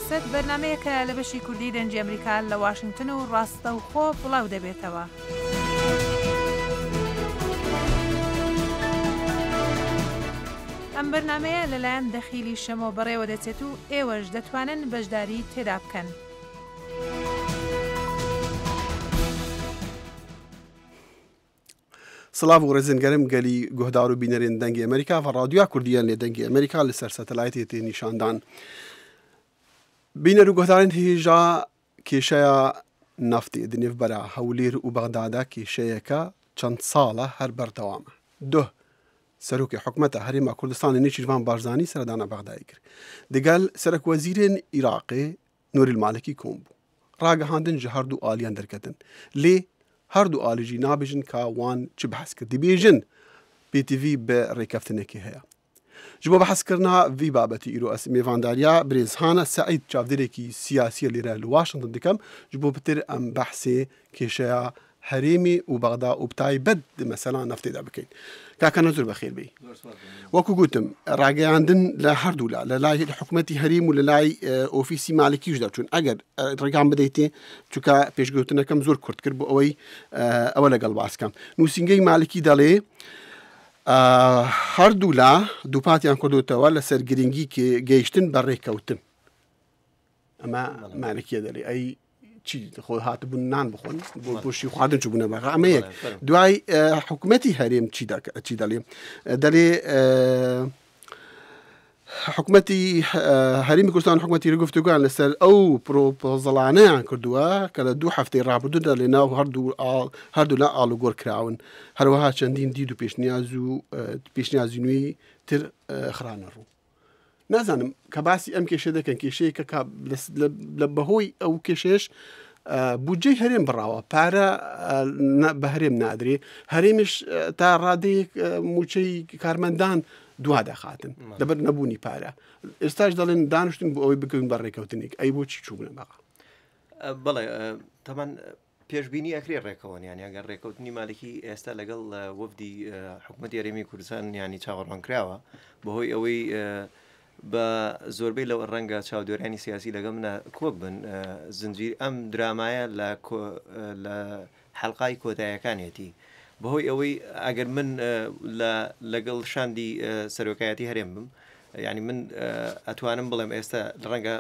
سیاسەت بەرنامەیەکە لە بەشی کوردی دەنگی ئەمریکا لە واشنگتن و ڕاستەوخۆ بڵاو دەبێتەوە. ئەم بەرنامەیە لەلایەن دەخیلی شەمۆ بەڕێوە دەچێت و ئێوەش دەتوانن بەشداری تێدا بکەن. سڵاڤ و ڕێزێن گەرم گەلی گۆهدار و بینەرێن دەنگی ئەمریکا ڤە ڕادیۆا کوردییەن لێ دەنگی ئەمریکا لە سەر سەتەلایتێ تێ نیشاندان. بینەر و گۆهدارێن هێژا کێشەیا نەفتێ د نێڤبەرا هەولێر و بەغدادا کێشەیەکە چەند ساڵە هەر بەردەوامە. دۆه سەرۆکێ حکومەتا هەرێما کوردستانێ نێچیرڤان بارزانی سەردانا بەغدایê kir. Digel serekwezîrên Iraqê Nûrî Malikî kom bû. Ragihandin ji her du aliyan derketin. Lê her du alî jî nabêjin ka wan çi behs kir. Dibêjin pêtivî bi rêkeftinekê heye. Ji bo behskirina vî babetî îro ez mêvandariya birêz Hana Seîd çavdêrekî siyasî lêre li Washington dikem ji bo pitir em behsê kêşeya herêmê û Bexda û bi taybet di mesela neftê de bikin. Kaka Nezûr bexêr bêyî. Wekû gotim rageyandin li her du la li lay hikûmetî herêm û li lay ofîsî Malikî jî derçûn. Eger rêgan bideytê çunka pêşgotinekem zor kurt kir bo ewey ewe legel bas kam. Nûsîngey Malikî delê هەردوو لا دووپاتیان کردوتەوە لەسەر گرنگی گەیشتن بە ڕێککەوتن. ئەمە مالکیە دەڵێ ئەی چی خۆ هاتبوون نان بخۆن بۆ بۆشی خواردن چوبوونە بەغا ئەمە یەک دوای حکوومەتی هەرێم چی دەڵێ دەڵێ حکومەتی هەرێمی کوردستان حکومەتی گفتوگۆیان لەسەر ئەو پرۆپۆزەڵانەیان کردووە کە لە دوو هەفتەی ڕابردوودا لە ناو هەردوو لا ئاڵوگۆڕ کراون، هەروەها چەندین دید و پێشنیاز و پێشنیازی نوێی تر خرانە ڕوو. نازانم کە باسی ئەم کێشە دەکەن کێشەیەکە کە لە بەهۆی ئەو کێشەیەش بودجەی هەرێم بڕاوە پارە بە هەرێم نادرێ هەرێمیش تا ڕادەیەک موچەی کارمەندان دوا دەخاتن لەبەر نەبوونی پارە ئێستاش دەڵێن دانیشتن بۆ ئەوەی بکەون بە ڕێکەوتنێک ئەی بۆچی چوونە بەغا؟ بەڵێ تەمان پێشبینی ئەکرێ ڕێکەوەن یانی ئەگەر ڕێکەوتنی مالکی ئێستا لەگەڵ وەفدی حکوومەتی هەرێمی کوردستان ینی چاوەڕوان کراوە بەهۆی ئەوەی بە زۆربەی لەوە ڕەنگە چاودێرانی سیاسی لەگەڵ منە کۆک بن زنجیر ئەم درامایە لە لە حەلقای کۆتایەکانیەتی بەهۆی ئەوەی ئەگەر من لە لەگەڵ شاندی سەرۆکایەتی هەرێم بم یعنی من ئەتوانم بڵێم ئێستا ڕەنگە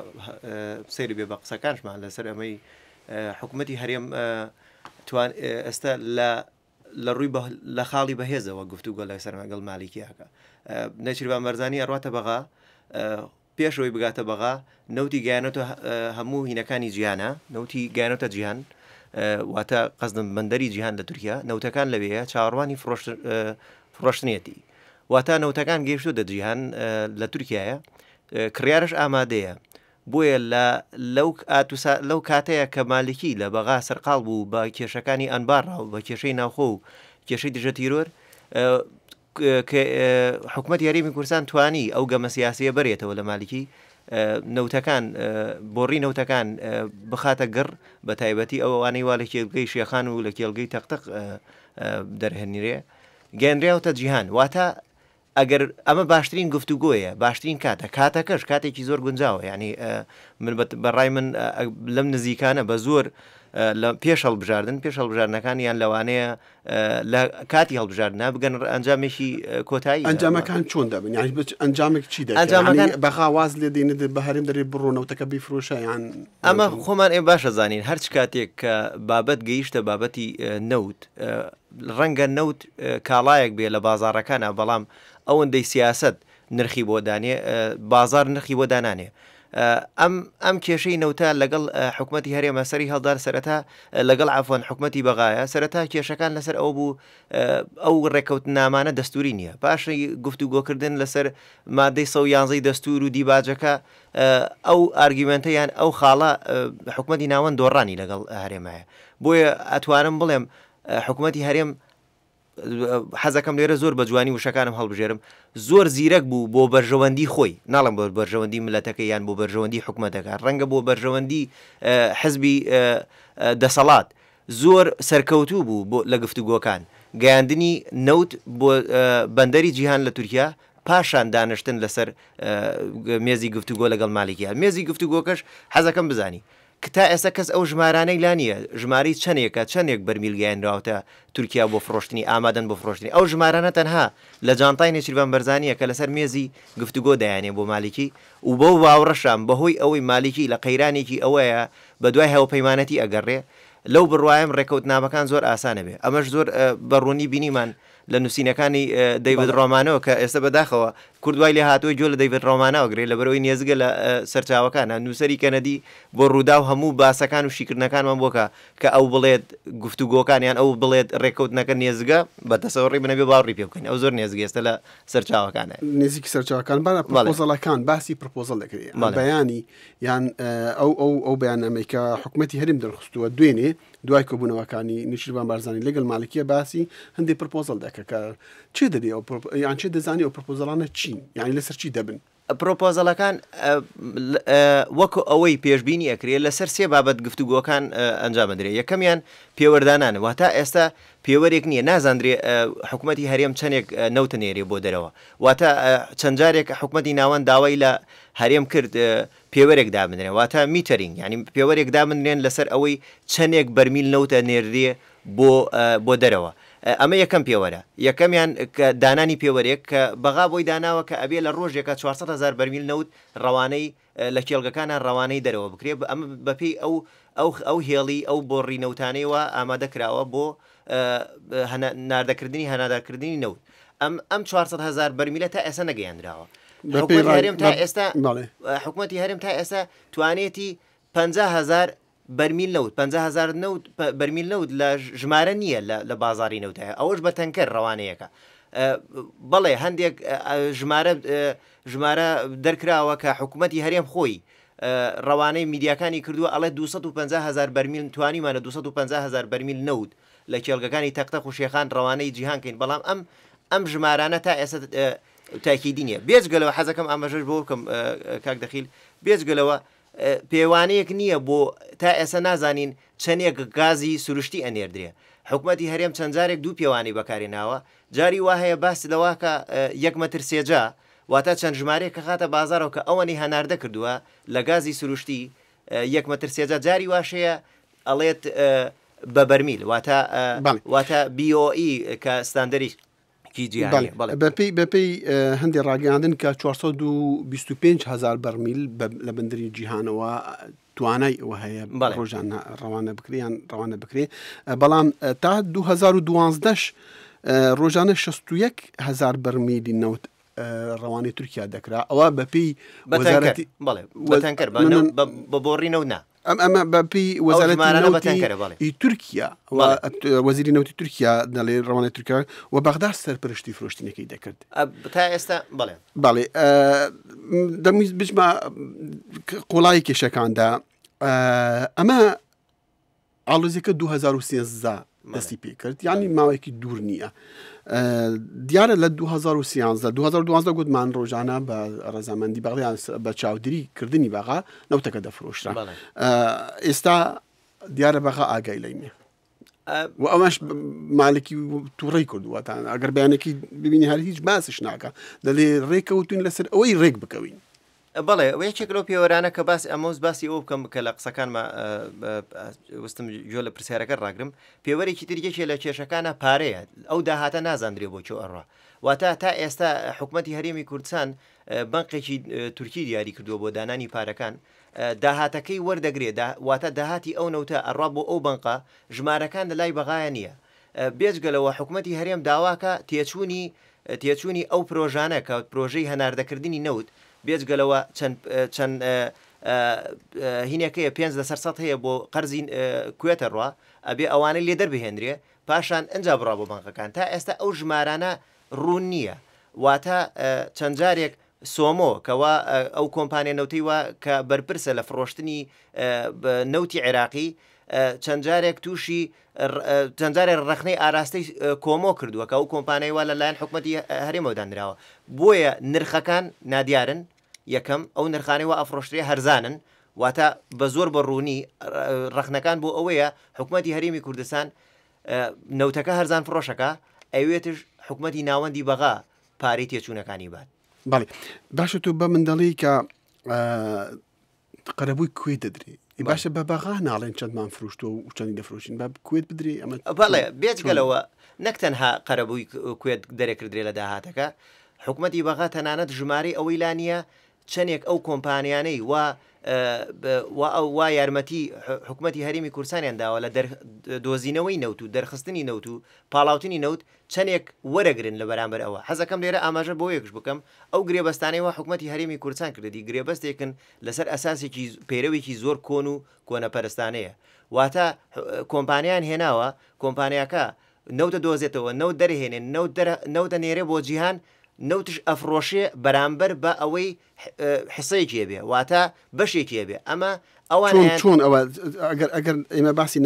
سەیری بێ بە قسەکانشمان لەسەر ئەمەی حکوومەتی هەرێم توان ئێستا لە لە ڕووی لە خاڵی بەهێزەوە گفتوگۆ لەسەر لەگەڵ مالیکی ئەکا. نێچیرڤان بارزانی ئەڕواتە بەغا، پێش ئەوەی بگاتە بەغا نەوتی گەیانۆتە هەموو هینەکانی جیهانە، نەوتی گەیانۆتە جیهان، واتە قەزدم بەندەری جیهان لە تورکیا، نەوتەکان لەوێیە، چاوەڕوانی فڕۆشتنیەتی. واتە نەوتەکان گەیشتۆتە جیهان لە تورکیایە، کڕیارش ئامادەیە. بۆیە لە لەو ئاتوسا لەو کاتەیە کە مالکی لە بەغا سەرقاڵ بوو بە کێشەکانی ئەنبار و بە کێشەی ناوخۆ و کێشەی دژە تیرۆر کە حکومەتی هەرێمی کوردستان توانی ئەو گەمە سیاسیە بەرێتەوە لە مالکی نەوتەکان بۆڕی نەوتەکان بخاتە گڕ بە تایبەتی ئەوانەی وا لە کێڵگەی شێخان و لە کێڵگەی تەقتەق دەرهێنرێ گەنراوتە جیهان واتە ئەگەر ئەمە باشترین گفتوگۆیە، باشترین کاتە، کاتەکەش کاتێکی زۆر گونجاوە، یانی من بە ڕای من لەم نزیکانە بە زۆر لە پێش هەڵبژاردن پێش هەڵبژاردنەکان یان لەوانەیە لە کاتی هەڵبژاردنە بگەن ئەنجامێکی کۆتایی ئەنجامەکان چۆن دەبن یانی بچ ئەنجامێک چی دەکەن ئەنجامەکان بەغا واز لێ دێنێت بە هەرێم دەرێ بڕۆ نەوتەکە بیفرۆشە یان ئەمە خۆمان ئێ باشە زانین هەرچ کاتێک کە بابەت گەیشتە بابەتی نەوت ڕەنگە نەوت کاڵایەک بێ لە بازاڕەکانا بەڵام ئەوەندەی سیاسەت نرخی بۆ دانێ بازاڕ نرخی بۆ دانانێ. ئەم ئەم کێشەی نەوتە لەگەڵ حکومەتی هەرێمە سەری هەڵدار سەرەتا لەگەڵ عەفوەن حکومەتی بەغایە سەرەتا کێشەکان لەسەر ئەوە بوو ئەو ڕێککەوتنامانە دەستوری نییە پاشی گفتوگۆکردن لەسەر مادەی 111 دەستور و دیباجەکە ئەو ئارگیومێنتە یان ئەو خاڵە حکومەتی ناوەند دۆڕانی لەگەڵ هەرێمایە بۆیە ئەتوانم بڵێم حکومەتی هەرێم حەزەکەم لێرە زۆر بە جوانی وشەکانم هەڵبژێرم زۆر زیرەک بوو بۆ بەرژەوەندی خۆی ناڵم بۆ بەرژەوەندی ملەتەکە یان بۆ بەرژەوەندی حکومەتەکە ڕەنگە بۆ بەرژەوەندی حزبی دەسەڵات زۆر سەرکەوتوو بوو بۆ لە گفتوگۆکان گەیاندنی نەوت بۆ بەندەری جیهان لە تورکیا. پاشان دانشتن لەسەر مێزی گفتوگۆ لەگەڵ مالیکیا. مێزی گفتوگۆکەش حەزەکەم بزانی کە تا ئێستا کەس ئەو ژمارانەی لا نییە، ژمارەی چەندێکە، چەندێک بەرمیل گەیەنراوەتە تورکیا بۆ فڕۆشتنی، ئامادەن بۆ فڕۆشتنی. ئەو ژمارانە تەنها لە جانتای نێچیرڤان بەرزانییە کە لەسەر مێزی گفتوگۆ دایانێ بۆ مالیکی و بەو باوڕەشام بەهۆی ئەوەی مالیکی لە قەیرانێکی ئەوەیە بەدوای هاوپەیمانەتی ئەگەڕێ، لەو بڕوایەم ڕێکەوتنامەکان زۆر ئاسان ئەبێ. ئەمەش زۆر بە ڕوونی بینیمان لە نووسینەکانی دەیڤد ڕۆمانۆ کە ئێستا بەداخەوە کورد وای لێ هاتووە گوێ لە دەیڤد ڕۆماناوە گرێ لەبەرئەوەی نێزگە لە سەرچاوەکانە نووسەری کەنەدی بۆ ڕووداو هەموو باسەکان و شیکردنەکانمان بۆ کە کە ئەو بڵێت گفتوگۆکان یان ئەو بڵێت ڕێککەوتنەکە نێزگە بە تەسەوڕی من ئەبێ باوەڕی پێ بکەین ئەو زۆر نێزگە ئێستا لە سەرچاوەکانە. نزیکی سەرچاوەکان بارە پرۆپۆزەڵەکان باسی پرۆپۆزەڵ دەکرێت بەیانی یان ئەو ئەو ئەو بەیاننامەی کە حکومەتی هەرێم دەرخستووە دوێنێ دوای کۆبوونەوەکانی نێچیرڤان بارزانی لەگەڵ مالکیە باسی هەندێک پرپۆزەڵ دەکە کە چێ دەبێ ئەو یان چێ دەزانی ئەو پرپۆزەڵانە چین یانی لەسەر چی دەبن؟ پرۆپۆزەڵەکان وەکو ئەوەی پێشبینی ئەکرێ لەسەر سێ بابەت گفتوگۆکان ئەنجام ئەدرێ یەکەمیان پێوەردانانە واتا ئێستا پێوەرێک نییە نازاندرێ حکومەتی هەرێم چەندێک نەوت نێرێ بۆ دەرەوە واتە چەند جارێک حکومەتی ناوەند داوای لە هەرێم کرد پێوەرێک دابنرێن واتە metering یانی پێوەرێک دابنرێن لەسەر ئەوەی چەندێک بەرمیل نەوتە نێردرێ بۆ بۆ دەرەوە ئەمە یەکەم پێوەرە یەکەمیان کە دانانی پێوەرێک کە بەغا بۆی داناوە کە ئەبێ لە ڕۆژێکا 400 هەزار بەرمیل نەوت ڕەوانەی لە کێڵگەکانە ڕەوانەی دەرەوە بکرێ ئەمە بەپێی ئەو ئەو ئەو هێڵی ئەو بۆڕی نەوتانەی وا ئامادە کراوە بۆ ناردەکردنی هەناداکردنی نەوت ئەم ئەم 400 هەزار بەرمیلە تا ئێستا نەگەیەندراوە. حکومەتی هەرێم تا ئێستا حکومەتی هەرێم تا ئێستا توانێتی 50 هەزار بەرمیل نەوت 50 هەزار نەوت بەرمیل نەوت لە ژمارە نییە لە بازاری نەوتایە ئەوەش بە تەنکەر ڕەوانەیەکە بەڵێ هەندێک ژمارە ژمارە دەرکراوە کە حکوومەتی هەرێم خۆی ڕەوانەی میدیاکانی کردووە ئەڵێ 250 هزار بەرمیل توانیمانە 250 هزار بەرمیل نەوت لە کێڵگەکانی تەقتەق و شێخان ڕەوانەی جیهان کەین بەڵام ئەم ئەم ژمارانە تا ئێستا تاکیدی نییە بێجگە لەوە حەزەکەم ئاماژەش بۆ بکەم کاک دەخیل بێجگە لەوە پێوانەیەک نییە بۆ تا ئێستا نازانین چەندێک گازی سروشتی ئەنێردرێ حکوومەتی هەرێم چەند جارێک دوو پێوانەی بەکارێناوە جاری وا هەیە باس لەواکە یەک مەتر سێجا واتە چەند ژمارەیەک کە خاتە بازارەوە کە ئەوەنی هەناردە کردووە لە گازی سروشتی یەک مەتر سێجا جاری واشەیە ئەڵێت بە بەرمیل واتە واتە BOE کە ستاندەری بەپێی بەپێی هەندێک ڕاگەیاندن کە 425 هزار بەرمیل لە بەندری جیهانەوە توانای ئەوە هەیە ڕۆژانە ڕەوانە بکریان ڕەوانە بکرێ بەڵام تا 2012 ڕۆژانە 61 هزار بەرمیلی نەوت ڕەوانەی تورکیا دەکرا ئەوە بەپێی وەزارەتی بەتەنکەر بە بۆڕی نەوت نا ئەم ئەمە بەپێی وەزارەتی نەوتی تورکیا وەزیری نەوتی تورکیا دەڵێ ڕەوانەی تورکیا و بەغدا سەرپەرشتی فرۆشتنەکەی دەکرد تا ئێستا بەڵێ بەڵێ دەمویست بچمە قوڵایی کێشەکاندا ئەمە ئاڵۆزیەکە 2013 دەستی پێکرد یعنی ماوەیەکی دوور نییە دیارە لە 2013 2012 گوتمان ڕۆژانە بە ڕەزامەندی بەغدیان بە چاودری کردنی بەغا نەوتەکە دەفرۆشرا ئێستا دیارە بەغا ئاگای لەی نیە و ئەوەش مالکی تووڕی کردووە تا ئەگەر بەیانێکی ببینی هەر هیچ باسش ناکە دەلێ ڕێکەوتون لەسەر ئەوەی ڕێک بکەوین بەڵێ ئەوە یەکێک لەو پێوەرانە کە باس ئەمەوز باسی ئەوە بکەم کە لە قسەکانما وستم گوێ لە پرسیارەکە ڕاگرم پێوەرێکی تر یەکێ لە کێشەکانە پارەیە ئەو داهاتە نازاندرێ بۆ کوێ ئەڕوا واتە تا ئێستا حکومەتی هەرێمی کوردستان بەنقێکی تورکی دیاری کردووە بۆ دانانی پارەکان داهاتەکەی وەردەگرێ واتە داهاتی ئەو نەوتە ئەڕوا بۆ ئەو بەنقە ژمارەکان لە لای بەغایە نییە بێجگە لەوە حکومەتی هەرێم داواکە تێچوونی تێچوونی ئەو پرۆژانە کە پرۆژەی هەناردەکردنی نەوت بێجگە لەوە چەند چەند هینەکەیە پێنج لەسەر سەد هەیە بۆ قەرزی کوێتە ڕوا ئەبێ ئەوانەی لێ دەربهێنرێ پاشان ئەجا بڕا بۆ بانقەکان تا ئێستا ئەو ژمارانە ڕوون نییە واتە چەند جارێک سۆمۆ کەوا ئەو کۆمپانیا نەوتەی وا کە بەرپرسە لە فڕۆشتنی نەوتی عێراقی چەند جارێک تووشی چەند جارێک ڕەخنەی ئاراستەی کۆمۆ کردووە کە ئەو کۆمپانیای وا لەلایەن حکومەتی هەرێمەوە دانراوە بۆیە نرخەکان نادیارن یەکەم ئەو نرخانەی وا ئەفرۆشترێ هەرزانن واتە بە زۆر بە ڕوونی ڕەخنەکان بۆ ئەوەیە حکومەتی هەرێمی کوردستان نەوتەکە هەرزان فڕۆشەکە ئەوێتش حکومەتی ناوەندی بەغا پارەی تێچوونەکانی بات. بەڵێ باشە تۆ بە من دەڵێی کە قەرەبووی کوێت دەدرێ باشە بە بەغا ناڵێن چەندمان فرۆشتووە و چەندی دەفرۆشین بە کوێت بدرێ ئەمە بەڵێ بێجگەلەوە نەک تەنها قەرەبووی کوێت دەرەکردرێ لە داهاتەکە حکوومەتی بەغا تەنانەت ژمارەی ئەوەی لا نییە چەندێک ئەو کۆمپانیانەی وا وا یارمەتی حکوومەتی هەرێمی کوردستانیان داوە لە دۆزینەوەی نەوت و دەرخستنی نەوت و پاڵاوتنی نەوت چەنێک وەرەگرن لە بەرامبەر ئەوە؟ حەزەکەم لێرە ئاماژە بەوەیەکش بکەم، ئەو گرێبەستانەی وا حکومەتی هەرێمی کوردستان کردیەتی گرێبەستێکن لەسەر ئەساسێکی پەیرەوێکی زۆر کۆن و کۆنەپەرستانەیە. واتە کۆمپانیایان هێناوە، کۆمپانیاکە نەوت دەدۆزێتەوە، نەوت دەرهێنێ، نەوت نەوت دەنێرێ بۆ جیهان، نەوتش ئەفڕۆشێ بەرامبەر بە ئەوەی حسەیەکی هەبێ واتە بەشێکی هەبێ ئەمە ئەوان چۆن چۆن ئەوە ئەگەر ئەگەر ئێمە باسی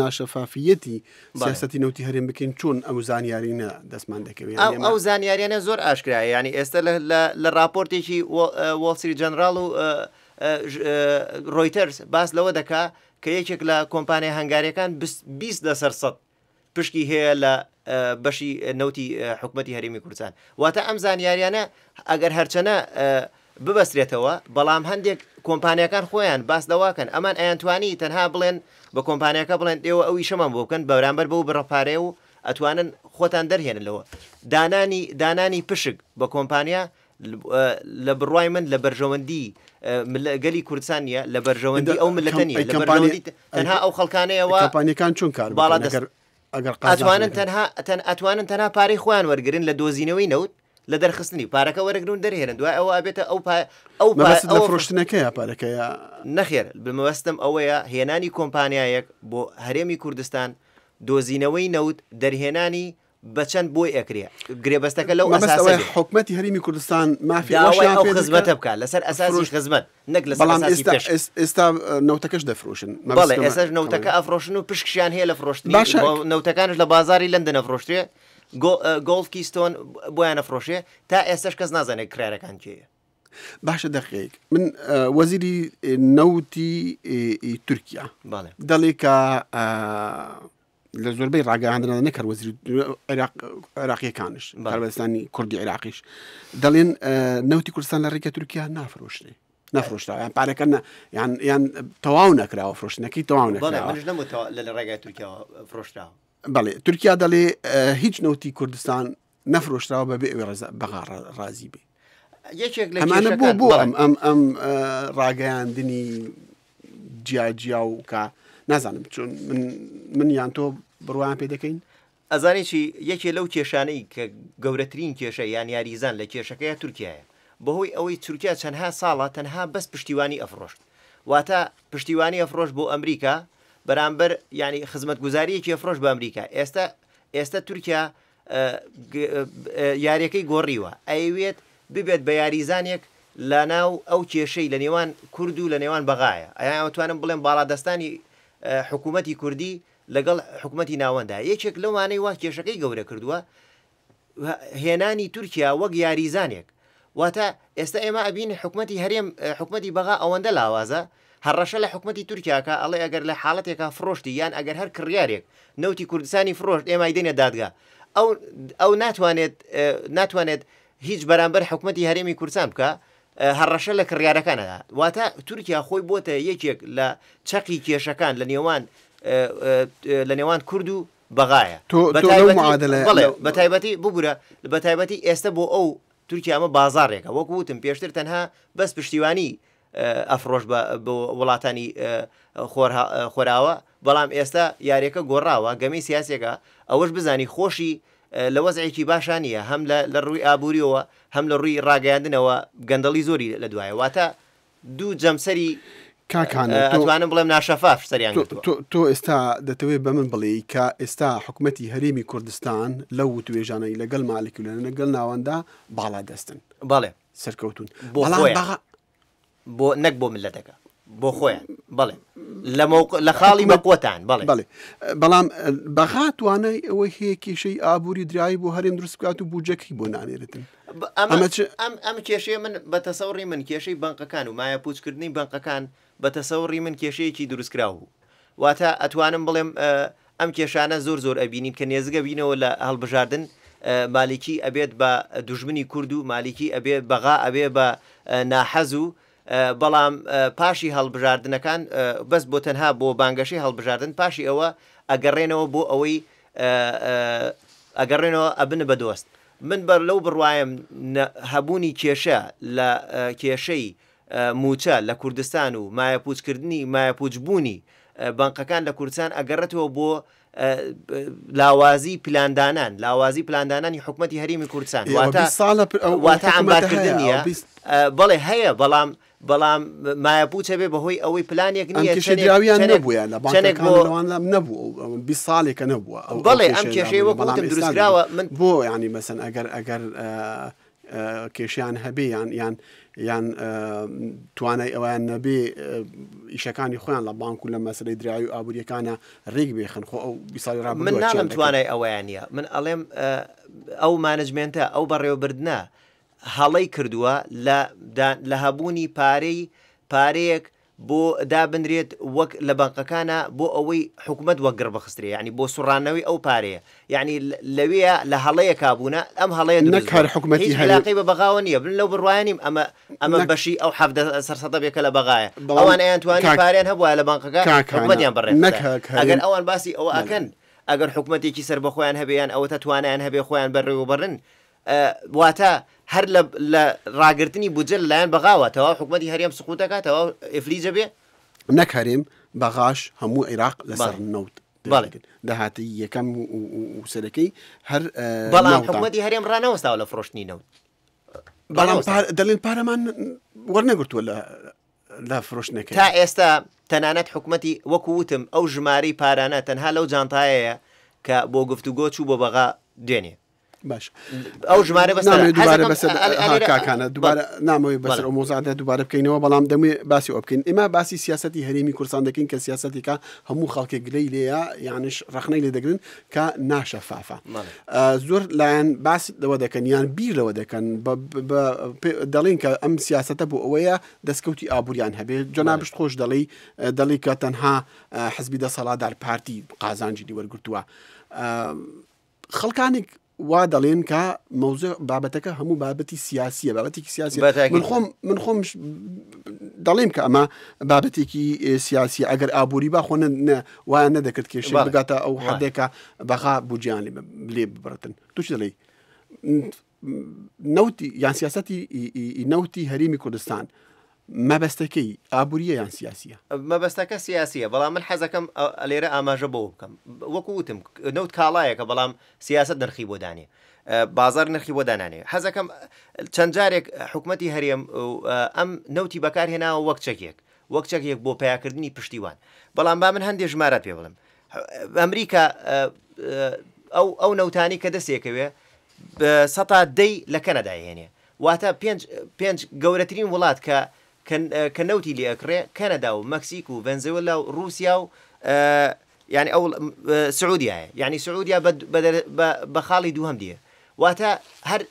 ناشەفافیەتی سیاستی نەوتی هەرێم بکەین چۆن ئەو زانیارینە دەستمان دەکەوێت ئەو زانیاریانە زۆر ئاشکرایە ینی ئێستا لە راپۆرتێکی وۆڵ ستریت جەنراڵ و ڕۆیتەرز باس لەوە دەکا کە یەکێک لە کۆمپانیا هەنگاریەکان 20 لەسەر سەد پشکی هەیە لە بەشی نەوتی حکومەتی هەرێمی کوردستان. واتە ئەم زانیاریانە ئەگەر هەرچەنە ببەسترێتەوە، بەڵام هەندێک کۆمپانیاکان خۆیان باس لەوەکەن ئەمان ئەیانتوانی تەنها بڵێن بە کۆمپانیاکە بڵێن ئێوە ئەو ئیشەمان بۆ بکەن بەرامبەر بەو بڕە پارەیە و ئەتوانن خۆتان دەرهێنن لەوە. دانانی دانانی پشک بە کۆمپانیا لە بڕوای من لە بەرژەوەندی گەلی کوردستان نییە لە بەرژەوەندی ئەو ملەتە نیە لە بەرژەوەندی تەنها ئەو خەڵکانەیەوە کۆمپانیەکان چۆن کار باڵا دەست ئەگەر ئەتوانن تەنها تەن ئەتوانن تەنها پارەی خۆیان وەرگن لە دۆزینەوەی نەوت لە دەرخستنی پارەکە وەرەگرن و دەرهێنن دوای ئەوە ئەبێتە ئەو پا ئەو ئەو فرۆشتنەکەیە پارەکەیە نەخێر بمەبەستم ئەوەیە هێنانی کۆمپانیایەک بۆ هەرێمی کوردستان دۆزینەوەی نەوت دەرهێنانی بە چەند بۆی ئەکرێ گرێبەستەکە لەو مەبەست ئەساسە ئەوەیە بێ. حکومەتی هەرێمی کوردستان مافی داوای ئەوەشیان ئەو پێ دەکا خزمەتە بکا لەسەر ئەساسی فرۆش خزمەت نەک لەسەر بەڵام ئەساسی ئێستا پشک. ئێس- ئێستا نەوتەکەش دەفرۆشن بەڵێ مەبەستمە ئێستاش نەوتەکە کەڵێ. ئەفرۆشن و پشکشیان هەیە لە فرۆشتنی باشە بۆ نەوتەکانش لە بازاڕی لەندەن ئەفرۆشترێ گۆ گۆڵف کیستۆن بۆیان ئەفرۆشێ تا ئێستاش کەس نازانێ کڕیارەکان کێیە. باشە دەقیقەیەک من وەزیری نەوتی تورکیا بەڵێ. دەڵێ کە لە زۆربەی ڕاگەیاندنە نەک هەر وەزیری عێراق عێراقیەکانش کاربەدەستانی کوردی عێراقیش دەڵێن نەوتی کوردستان لە ڕێگە تورکیا نافرۆشرێ نەفرۆشراوە یان پارەکە یان یان تەواو نەکراوە فرۆشتنەکەی تەواو نەکراوە لە ڕێگای تورکیاوە فرۆشراوە بەڵێ تورکیا دەڵێ هیچ نەوتی کوردستان نەفرۆشراوە بەبێ ئەوەی ڕەزا بەغا ڕازی بێ. یەکێک لە ئەمانە بۆ کێشەکان بۆ بەڵێ. ئەم ئەم ئەم ڕاگەیاندنی جیاجیا و کە نازانم چۆن من من یان تۆ بڕوایان پێ دەکەین؟ ئەزانی چی یەکێ لەو کێشانەی کە گەورەترین کێشە یان یاریزان لە کێشەکەیە تورکیایە بەهۆی ئەوەی تورکیا چەندها ساڵە تەنها بەس پشتیوانی ئەفڕۆشت واتە پشتیوانی ئەفڕۆشت بۆ ئەمریکا بەرامبەر یانی خزمەتگوزاریەکی ئەفڕۆشت بە ئەمریکا ئێستا ئێستا تورکیا یاریەکەی گۆڕیوە ئەیەوێت ببێت بە یاریزانێک لە ناو ئەو کێشەی لە نێوان کورد و لە نێوان بەغایە ئەیان ئەتوانم بڵێم باڵادەستانی حکوومەتی کوردی لەگەڵ حکوومەتی ناوەندا یەکێک لەوانەی وا کێشەکەی گەورە کردووە هێنانی تورکیا وەک یاریزانێک واتە ئێستا ئێمە ئەبینین حکومەتی هەرێم حکومەتی بەغا ئەوەندە لاوازە هەڕەشە لە حکومەتی تورکیا کا ئەڵێ ئەگەر لە حاڵەتێکا فڕۆشتی یان ئەگەر هەر کڕیارێک نەوتی کوردستانی فڕۆشت ئێمە ئەیدەینە دادگا ئەو ئەو ناتوانێت ناتوانێت هیچ بەرامبەر حکومەتی هەرێمی کوردستان بکا هەڕەشە لە کڕیارەکان ئەدا واتە تورکیا خۆی بۆتە یەکێک لە چەقی کێشەکان لە نێوان لە نێوان کورد و بەغایە تۆ بە تۆ لەو تایبەتی معادلەیە بەڵێ لەو بە تایبەتی ببورە بە تایبەتی ئێستا بۆ ئەو تورکیا ئەمە بازاڕێکە وەکو وتم پێشتر تەنها بەس پشتیوانی ئەفڕۆشت بە بۆ وڵاتانی خۆراوە بەڵام ئێستا یاریەکە گۆڕاوە گەمەی سیاسێکە ئەوەش بزانی خۆشی لە وەزعێکی باشا نییە هەم لە ڕووی ئابووریەوە هەم لە ڕووی ڕاگەیاندنەوە گەندەڵی زۆری لە دوایە واتە دوو جەمسەری کاک هانا تۆ ئەتوانم بڵێم ناشەفاف سەریان تۆ گرتووە. تۆ تۆ ئێستا دەتەوێت بە من بڵێی کە ئێستا حکومەتی هەرێمی کوردستان لەو وتوێژانەی لەگەڵ مالکی و لەگەڵ ناوەندا باڵادەستن بەڵێ. سەرکەوتوون بۆ بەڵام خۆیان بەغا بۆ نەک بۆ ملەتەکە بۆ خۆیان بەڵێ لە مەوق لە خاڵی حکومەت بەقوەتان بەڵێ. بەڵێ بەڵام بەغا توانای ئەوەی هەیە کێشەی ئابووری دراوی بۆ هەرێم دروست بکات و بودجەکەی بۆ نانێرێتن ئەمە ئەمە چ ئەم ئەم کێشەیە من بە تەسەوڕی من کێشەی بەنقەکان و مایەپووچکردنی بەنقەکان بە تەسەوڕی من کێشەیەکی دروستکراو بوو واتە ئەتوانم بڵێم ئەم کێشانە زۆر زۆر ئەبینین کە نێزگە بینەوە لە هەڵبژاردن مالیکی ئەبێت بە دوژمنی کورد و مالیکی ئەبێ بەغا ئەبێ بە ناحەز و بەڵام پاشی هەڵبژاردنەکان بەس بۆ تەنها بۆ بانگەشەی هەڵبژاردن پاشی ئەوە ئەگەڕێنەوە بۆ ئەوەی ئەگەڕێنەوە ئەبن بە دۆست. من بە لەو بڕوایم هەبوونی کێشە لە کێشەی مووچە لە کوردستان و مایەپووچکردنی مایەپووچبوونی بانقەکان لە کوردستان ئەگەڕێتەوە بۆ لاوازی پلاندانان لاوازی پلاندانانی حکومەتی هەرێمی کوردستان واتە واتە عەمبارکردن نییە بەڵێ هەیە بەڵام بەڵام مایەپووچە بێ بەهۆی ئەوەی پلانێک نییە کێشەی دراویان نەبووە لە بانکەکان لەوان نەبوو 20 ساڵێکە نەبووە بەڵێ ئەم کێشەی وەکو وتم دروستکراوە من بۆ ینی مەسەن ئەگەر ئەگەر کێشیان هەبێ یان یان یان توانای ئەویان نەبێ ئیشەکانی خۆیان لە بانک و لە مەسلەی دراوی و ئابوووریەکانە ڕێک بێخن خۆ ئەو بیساڵی ڕابردووە من ناڵێم توانای ئەوەیان نییە من ئەڵێم ئەو مانجمنتە ئەو بەڕێوەبردنە هەڵەی کردووە لە لە هەبوونی پارەی پارەیەک بۆ دابنرێت وەک لە بانقەکانا بۆ ئەوەی حکومەت وەک گڕ بخسترێ یانی بۆ سوڕانەوەی ئەو پارەیە یانی لەوێیا لە هەڵەیەکا بوونە ئەم هەڵەیە دروست نەک هەر بووە حکومەتی هیچ هەرێم عیلاقەی بە بەغاوە نییە من لەو بڕوایە نیم ئەمە ئەمە نەک بەشی ئەو 17 سەرسەدە بێ کە لە بەغایە بەڵام ئەوان ئەیانتوانی کاک پارەیان هەبوایە لە بانقەکە کاک هانا حکومەتیان بەڕێ نەک خستایە هەک ئەگەر هەرێم ئەوان باسی ئەوە بەڵێ ئەکەن ئەگەر حکومەتێکی سەربەخۆیان هەبێ یان ئەوەتا توانایان هەبێ خۆیان بەڕێوەبەرن واتە هەر لە لە ڕاگرتنی بودجە لەلایەن بەغاوە تەواو حکومەتی هەرێم سقوت دەکات تەواو ئیفلیج ئەبێ. نەک هەرێم بەغاش هەموو عیراق لەسەر نەوت دەژیت داهاتی یەکەم و سەرەکەی هەر بەڵام حکومەتی هەرێم ڕانەوەستاوە لە فرۆشتنی نەوت. بەڵام دەڵێن پارەمان وەرنەگرتووە لە لە فرۆشتنەکەی. تا ئێستا تەنانەت حکومەتی وەکو وتم ئەو ژمارەی پارانە تەنها لەو جانتایەیە کە بۆ گفتوگۆ چوو بۆ بەغا دوێنێ. باش ئەو ژمارە بەسەر نامەوێت دووبارە بەسەر کاکانە دووبارە نامەوێت بەسەر ئەو مۆزعدا دووبارە بکەینەوە بەڵام دەمێ باسی ئەو بکەین ئێمە باسی سیاسەتی هەرێمی کوردستان دەکەین کە سیاسەتێکە هەموو خەڵکێک گلەی لێیە یانش ڕەخنەی لێ دەگرن کە ناشەفافە زۆر لایەن باس لەوە دەکەن یان بیر لەوە دەکەن دەڵین کە ئەم سیاسەتە بۆ ئەوەیە دەستکەوتی ئابووریان هەبێت جەنابشت خۆش دەڵی دەڵی کە تەنها حزبی دەسەڵاتدار پارتی قازانجی لی وەرگرتووە خەڵکانێک وا دەڵێن کە مەوزوع بابەتەکە هەموو بابەتی سیاسیە بابەتێکی سیاسی من خۆم من خۆم دەڵێم کە ئەمە بابەتێکی سیاسی ئەگەر ئابووری با خۆ وایان نەدەکرد کێشە بگاتە ئەو حدێکە بەغا بودجیان لێ ببرتن توش دەڵێ نەوتی یان سیاستی نەوتی هەرێمی کوردستان مەبەستەکەی ئابووریە یان سیاسیە؟ مەبەستەکە سیاسیە، بەڵام من حەزەکەم لێرە ئاماژە بەوە بکەم وەکو وتم نەوت کاڵایەکە بەڵام سیاسەت نرخی بۆ دانێ بازار نرخی بۆ دانانێ حەزەکەم چەند جارێک حکومەتی هەرێم ئەم نەوتی بەکارهێناوە وەک چەکێک وەک چەکێک بۆ پیاکردنی پشتیوان بەڵام با من هەندێک ژمارە پێ بڵێم ئەمریکا ئەو ئەو نەوتانی کە دەستێکەوێ سەتا دەی لە کەنەدای هێنێ واتە پێنج پێنج گەورەترین وڵات کە کە کە نەوتی لێ ئەکڕێ کەنەدا و مەکسیک و ڤەنزوێلا و ڕووسیا و یانی ئەو سعودیایە یانی سعودیا بە بە بە خاڵی دووهەم دێ واتە هەر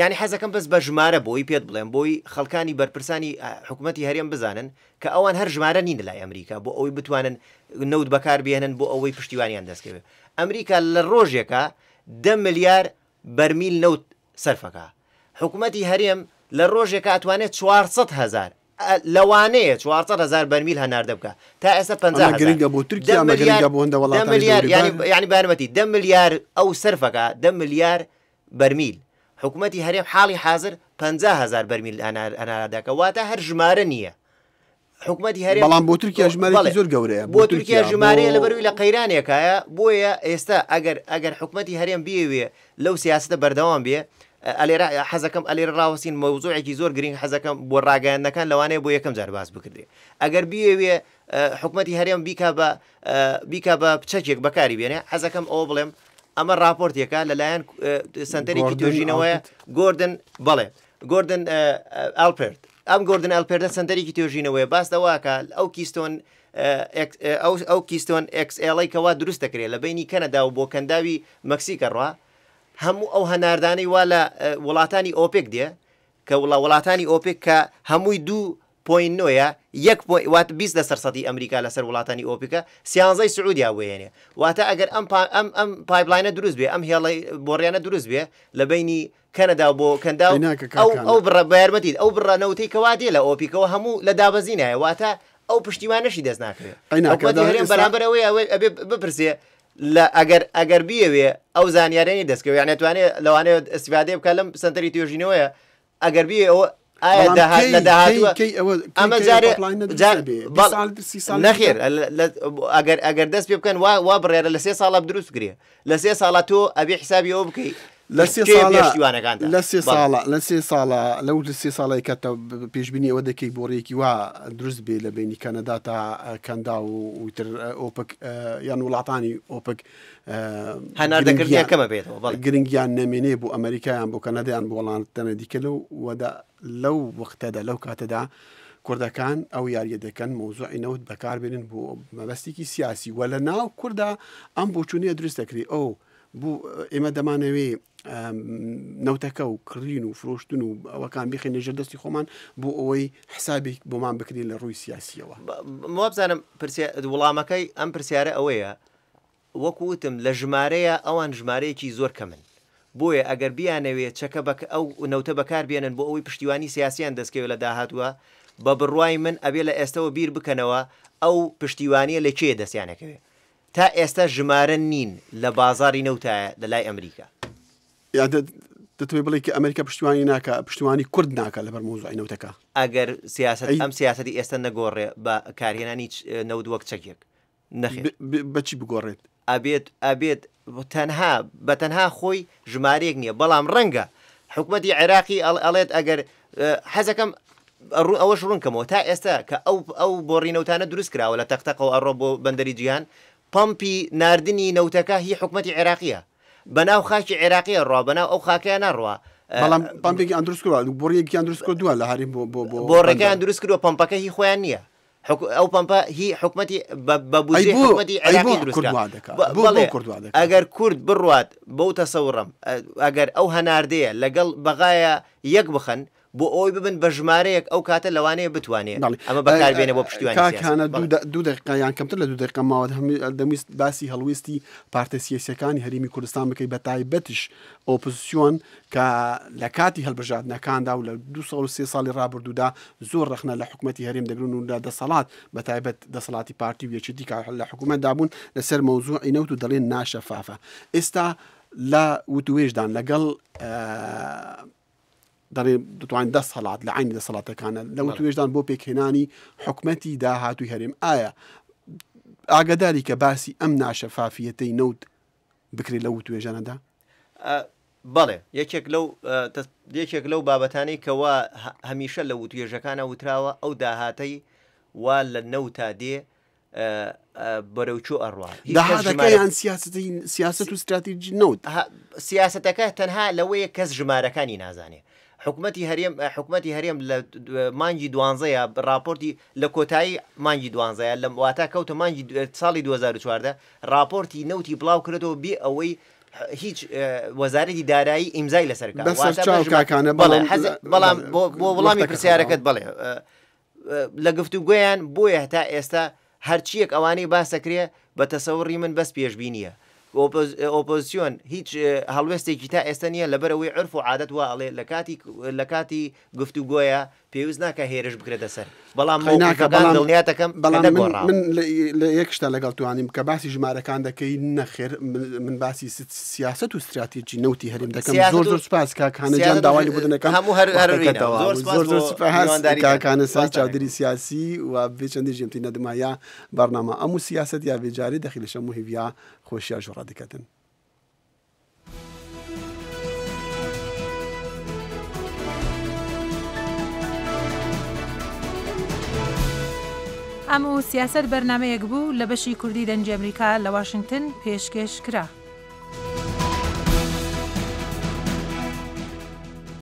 یانی حەزەکەم بەس بە ژمارە بۆی پێت بڵێم بۆی خەڵکانی بەرپرسانی حکوومەتی هەرێم بزانن کە ئەوان هەر ژمارە نین لای ئەمریکا بۆ ئەوەی بتوانن نەوت بەکار بێنن بۆ ئەوەی پشتیوانیان دەستکەوێت ئەمریکا لە ڕۆژێکا دە ملیار بەرمیل نەوت سەرفەکا. حکومەتی هەرێم لە ڕۆژێکا ئەتوانێ 400 هەزار لەوانەیە 400 هەزار بەرمیل هەناردە بکا تا ئێستا 50 ئەمە هەزار گرنگە بۆ دە تورکیا ئەمە ملیار گرنگە بۆ هەندە دە وڵاتانی ملیار یانی دەوروبەر. یانی بارمەتی دە ملیار ئەو سەرفەکا دە ملیار بەرمیل حکومەتی هەرێم حاڵی حازر 50 هەزار بەرمیل هەناردەکا واتە هەر ژمارە نییە حکومەتی هەرێم بەڵام بۆ تورکیا ژمارەیەکی بەڵێ زۆر گەورەیە بۆ بۆ تورکیا تورکیا بۆ ژمارەیە لەبەروی لە قەیرانێکایە بۆیە ئێستا ئەگەر ئەگەر حکومەتی هەرێم بیەوێ لەو سیاسەتە بەردەوام بێ ئەلێرە حەزەکەم ئەلێرە ڕاوەستین مەوزوعێکی زۆر گرینگ حەزەکەم بۆ ڕاگەیاندنەکان لەوانەیە بۆ یەکەم جار باس بکردێ ئەگەر بیەوێ حکومەتی هەرێم بیکا بە بیکا بە چەکێک بەکاری بێنێ حەزەکەم ئەوە بڵێم ئەمە راپۆرتێکە لەلایەن سنتەرێکی گۆردن توێژینەوەیە ئاڵپرت گۆردن بەڵێ گۆردن ئالپێرت، ئەم گۆردن ئالپێرتە سەنتەرێکی توێژینەوەیە باس لەوە ئەکا ئەو کیستۆن ئەو ئەو کیستۆن ئێکس ئێڵەی کەوا دروست دەکرێت لە بەینی کەنەدا و بۆ کەنداوی مەکسیک ئەڕوا هەموو ئەو هەناردانەی وا لە وڵاتانی ئۆپێک دێ کە وڵا وڵاتانی ئۆپێک کە هەمووی دوو پۆین نۆیە یەک پۆ وات 20 لەسەر سەدی ئەمریکا لەسەر وڵاتانی ئۆپیکە سیانزەی سعودیا بۆ واتە ئەگەر ئەم ئەم ئەم pipeline ە دروست بێ ئەم هێڵی بۆڕیانە دروست بێ لە بینی کەنەدا بۆ کەنداو ئەو ئەو بڕە بە یارمەتیت ئەو بڕە نەوتەی کەوا دێ لە ئۆپیکەوە هەموو لە دابەزینایە واتە ئەو پشتیوانەشی دەست ناکەوێت حکومەتی هەرێم بەرامبەر ئەوەی ئەوەی ئەبێ بپرسێ لە ئەگەر ئەگەر بیەوێ ئەو زانیارەی دەستکەوێ یعنی توانێ لەوانەیە ئیسفادەیە بکات لەم سەنتەری توێژینەوەیە ئەگەر بیێ ئەوە ئایا داهات لە داهاتووە ئەمە جارێ نەخێر ئەگەر ئەگەر دەست پێ بکەن وا وا بڕیارە لە سێ ساڵە دروست بکرێ لە سێ ساڵە تۆ ئەبێ حسابی ئەوە بکەی لە سێ ساڵە لە سێ ساڵە لە سێ ساڵە لەو لە سێ ساڵی کە پێشبینی ئەوە دەکەی بۆڕیەکی وا دروست بێ لە بینی کەنەدا تا کەندا و وتر ئۆپک یان وڵاتانی ئۆپک هەناردەکردنیان کەمە بێتەوە بەڵێ. گرنگیان نەمێنێ بۆ ئەمریکایان بۆ کەنەدایان بۆ وڵاتانی دیکە لەو وەدا لەو وەختەدا لەو کاتەدا کوردەکان ئەو یاریە دەکەن مەوزوعی نەوت بەکاربێنن بۆ مەبەستێکی سیاسی وە لە ناو کوردا ئەم بۆچوونەیە دروست دەکرێت ئەو بۆ ئێمە دەمانەوێ نەوتەکە و کڕین و فرۆشتن و ئەوەکان بخینە ژێر دەستی خۆمان بۆ ئەوەی حسابێک بۆمان بکرێت لە ڕووی سیاسیەوە. وابزانم وڵامەکەی ئەم پرسیارە ئەوەیە وەکو وتم لە ژمارەیا ئەوان ژمارەیەکی زۆر کەمن بۆیە ئەگەر بیانەوێ چەکە بە ئەو نەوتە بەکار بێنن بۆ ئەوەی پشتیوانی سیاسیان دەستکەوێ لە داهاتوە بە بڕوای من ئەبێ لە ئێستەوە بیر بکەنەوە ئەو پشتیوانیە لە کێ دەستیان ئەکەوێ تا ئێستا ژمارە نین لە بازاری نەوتایە لە لای ئەمریکا. یا دەتەوێ بڵێی کە ئەمریکا پشتیوانی ناکا پشتیوانی کورد ناکا لەبەر مەوزوعی نەوتەکە؟ ئەگەر سیاسەت ئەم سیاسەتی ئێستا نەگۆڕێ بە کارهێنانی نەوت وەک چەکێک نەخێر. بە چی بگۆڕێت؟ ئەبێت ئەبێت تەنها بە تەنها خۆی ژمارەیەک نییە بەڵام ڕەنگە حکومەتی عێراقی ئەڵێت ئەگەر حەزەکەم ئەوەش ڕوونکەمەوە تا ئێستا کە ئەو ئەو بۆڕی نەوتانە دروست کراوە لە تەقتەقەوە ئەڕۆ بۆ بەندەری جیهان پەمپی ناردنی نەوتەکە هی حکومەتی عێراقیە بەناو خاکی عێراقیە ڕوا بەناو ئەو خاکەیان ناڕوا. بەڵام پمپێکیان دروست کردووە بۆڕیەکیان دروست کردووە لە هەرێم بۆ بۆ بۆڕەکەیان دروست کردووە پەمپەکە هی خۆیان نییە. ئەو پەمپە هی حکومەتی بە بودجەی حکومەتی عێراقی دروست کرا. بەڵێ ئەگەر کورد بڕوات بەو تەسەوڕەم ئەگەر ئەو هەناردەیە لەگەڵ بەغایە یەک بخەن بۆ ئەوەی ببن بە ژمارەیەک ئەو کاتە لەوانەیە بتوانێ ئەمە بەکاربێنێ بۆ پشتیوانی سیاسی. کاک هانا دوو دەقیقە یان کەمتر لە دوو دەقیقە ماوە دەمویست باسی هەڵوێستی پارتە سیاسیەکانی هەرێمی کوردستان بکەی بە تایبەتیش ئۆپۆزسیۆن کە لە کاتی هەلبژاردنەکاندا و لە دو ساڵ و سێ ساڵی ڕابردوودا زۆر ڕەخنە لە حکومەتی هەرێم دەگرن و لە دەسەڵات بە تایبەت دەسەڵاتی پارتی و یەکێتی کە لە حکومەتدا بوون لەسەر مەوزوعی نەوت و دەڵێن ناشەفافە ئێستا لە وتوێژدان لەگەڵ دەڵێ دەتوانین دەسەڵات لە عینی دەسەڵاتەکانە لە وتوێژدان بۆ پێکهێنانی حکومەتی داهاتووی هەرێم ئایا ئاگاداری کە باسی ئەم ناشەفافیەتەی نەوت بکرێت لەو وتوێژانەدا؟ بەڵێ، یەکێک لەو یەکێک لەو بابەتانەی کە وا هەمیشە لە وتوێژەکانە وتراوە ئەو داهاتەی وا لە نەوتا دێ بەرەو کوێ ئەڕوا داهاتەکە یان سیاسەتی سیاسەت و ستراتیجی نەوت سیاسەتەکە تەنها لەوەیە کەس ژمارەکانی نازانێ حکومەتی هەرێم حکومەتی هەرێم لە مانگی دوانزەیە راپۆرتی لە کۆتایی مانگی دوانزەیە لە واتا کەوتە مانگی ساڵی 2014 راپۆرتی نەوتی بڵاو کردەوە بێ ئەوەی هیچ وەزارەتی دارایی ئیمزای لەسەر بکات. بەسەر چاو کاکانە بەڵێ بەڵام بۆ وەڵامی پرسیارەکەت بەڵێ لە گفتوگۆیان بۆیە هەتا ئێستا هەرچیەک ئەوانەی باسەکرێ بە تەسەوڕی من بەس پێشبینیە ئۆپۆزیسیۆن هیچ هەڵوێستێکی تا ئێستا نییە لەبەرەوەی عرف و عادەت وا ئەڵێ لە کاتی لە کاتی گفتوگۆیە پێویست ناکا هێرش بکرێتە سەر بەڵام قەی ناکا مەوقیفەکان بەڵام دڵنیاتەکەم کە بەڵام من نەگۆڕاون. من لە یەک شتا لەگەڵ توانیم کە باسی ژمارەکان دەکەی نەخێر من باسی سیاسەت و ستراتیجی نەوتی هەرێم دەکەم سیاسەت زۆر و زۆر سپاس کاک هانە گیان سیاسەت و داوای لێبوردن دەکەم هەموو هەر هەر وەختەکە وینە تەواو زۆر بوو سپاس زۆر بۆ زۆر سپاس میوانداریتان کاک هانە سای سپاستان چاودێری ئەکەم. سیاسی و بێ چەندی ژێمتی نەدما یا بەرنامە ئەم و سیاسەت یا بێجارێ دەخیلە شەم و هیڤیا خۆشیا ژۆڕا دکەتن. ئەم و سیاسەت بەرنامەیەک بوو لە بەشی کوردی دەنگی ئەمریکا لە واشنگتن پێشکێش کرا.